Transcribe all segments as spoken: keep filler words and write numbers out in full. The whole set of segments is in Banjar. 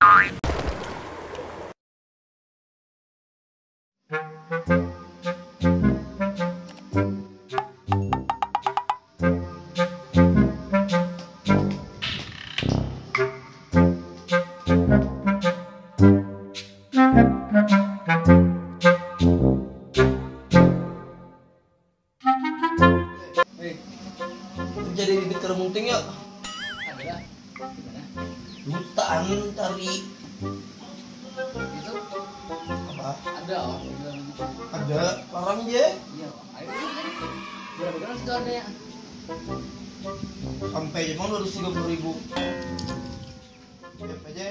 Hei, jadi bibit keramunting ya? Ada. Gimana? Hutan tari. Itu apa? Ada orang bilang. Ada orang dia. Iya, ayo. Berapa gram situ harganya? Sampai cuma dua ratus tiga puluh ribu. Siap aja.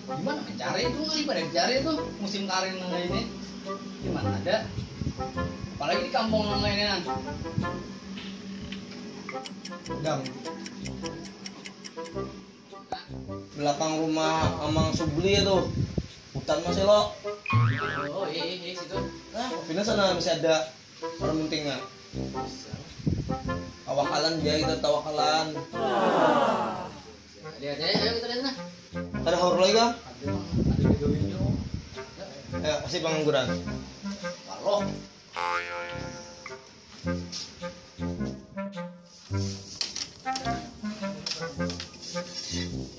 Gimana mencari itu, nggak pada cari itu musim karing nang ini. Gimana ada? Apalagi di kampung nang ini nang. Gang. Belakang rumah Amang Subli itu. Hutan masih lo. Oh, iya, iya, iya, situ. Nah, kopinya sana masih ada. Orang pentingnya. Tawakalan ya, kita tawakalan. Ada, ada, ayo kita lihat nah. Ada horor lagi kan? Ada, ada video-video. Ya, pasti pengangguran. Halo.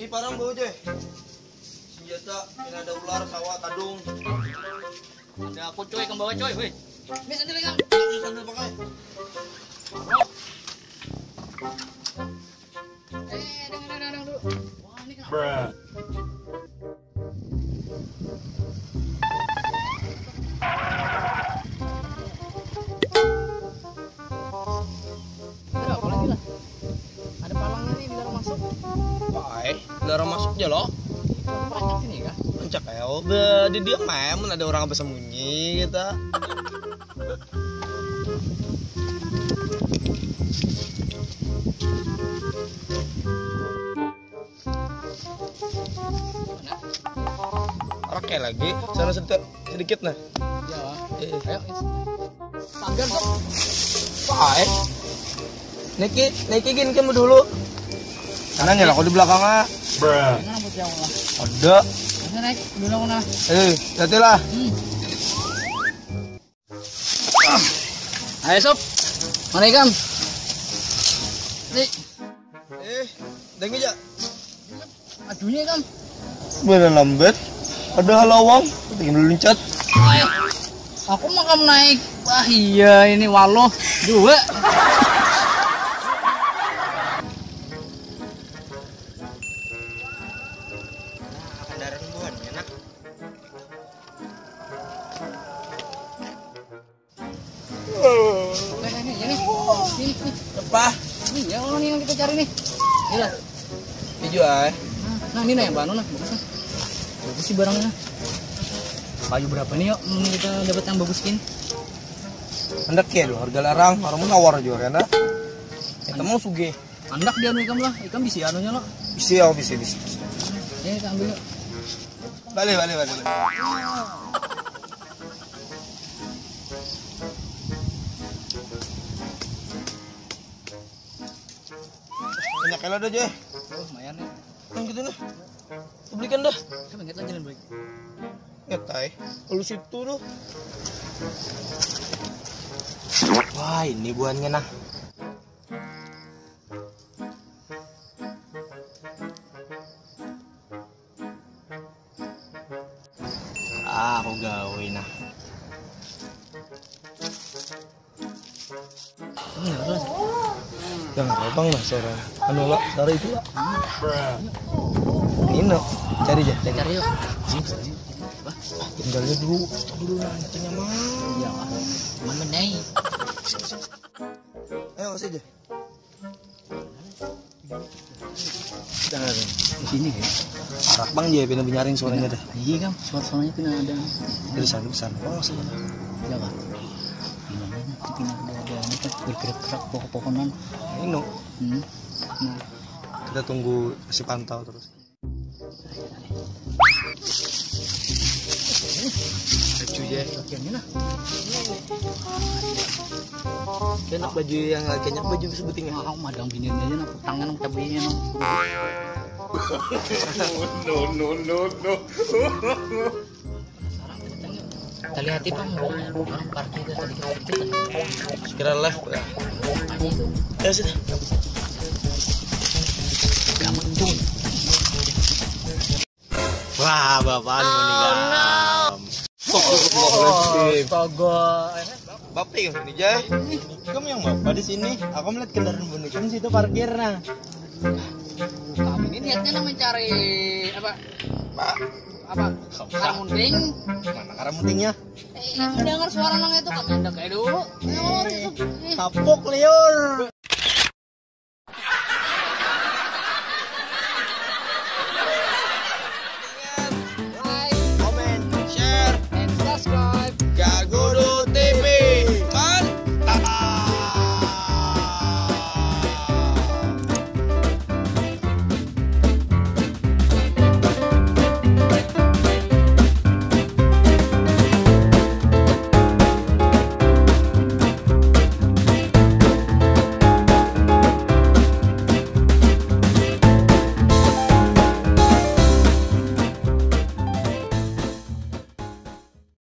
Ih, parang bau je. Senjata, ini ada ular, sawah, tadung. Ada aku coy, kembawa coy, weh. Ini sendiri kan? Ini sambil pakai. Eh, dengar, dengar, dengar dulu. Wah, ini kenapa? Ada apa lagi lah? Ada palangnya nih, dilarang masuk. Wah, eh, dilarang masuk aja loh. Rancak sini kah? Rancak ya, udah di dia main, ada orang bersembunyi gitu. Oke lagi, sana sedikit, sedikit nah. Iya. Eh. Ayo. Pagar tuh. Wah, eh. Niki, niki gin kamu dulu. Sana nyala aku di belakang ah. Mana buat yang lah? Ada. Mana naik dulu aku nah. Eh, hati lah. Hmm. Ayo, Sob. Mana ikam? Nih. Eh, dengi ja. Aduhnya ikam. Mana lambat? Ada halawang, tinggal meluncat. Ayo. Aku makam naik. Wah, iya ini waluh. Dua. Kendaraan buhan enak. Nah, ini, ini. Ini, ini. Apa? Ini ya, ini yang kita cari nih. Iya. Hijau ah. Nah, nah, ini nah yang baru nah, bagus nah. Bagus sih barangnya. Kayu berapa nih yuk? Hmm, kita dapat yang bagus gini. Hendak ya lo harga larang, orang menawar juga kan dah. Kita mau sugih. Hendak dia anu ikam lah, ikam bisi anunya lah. Bisi ya, bisi bisi. Ini kita ambil yuk. Balik, balik, balik, balik. Banyak kali ada aja. Oh, lumayan nih. Yang gitu nah. Belikan dah. Kita ingat lagi jalan balik. Ngetai. Lalu situ tuh. Wah, ini buahnya nah. Ah, aku gawe nah. Bener lah. Yang apa bang lah seorang anu lah, cara itu lah. Ini cari aja, cari. Cari yuk. Tinggalnya dulu, dulu lah, katanya mah. Iya, mana nih? Ayo, masih aja. Jangan. Di sini ya. Arak bang dia pindah benyaring suaranya dah. Iya kan, suara suaranya pindah ada. Dari sana besar. Oh, sih. Iya kan. Gimana nih? Pindah ada ada ini kan bergerak-gerak pohon-pohonan. Ini. Hmm. Nah. Kita tunggu, masih pantau terus. Lucu ya. Bagiannya nah. Kena baju yang kayaknya baju sebutingnya. Mau madang bininya aja nah, tangan cabainya nah. No, no, no, no. Kita lihat itu orang parkir itu tadi kita lihat. Sekira live. Apanya itu? Ya sudah. Gampang. Wah, bapaan oh, no. Astagfirullahaladzim. Astaga. Bapak yang ini jai. Kamu yang bapak di sini. Aku melihat kendaraan bunikam situ parkir nah. Kami ini niatnya nak mencari apa? Pak. Apa? Karamunting. Mana karamuntingnya? Eh, dengar suara nang itu kami ada kayak dulu. Dengar itu. Ih, Tapuk liur.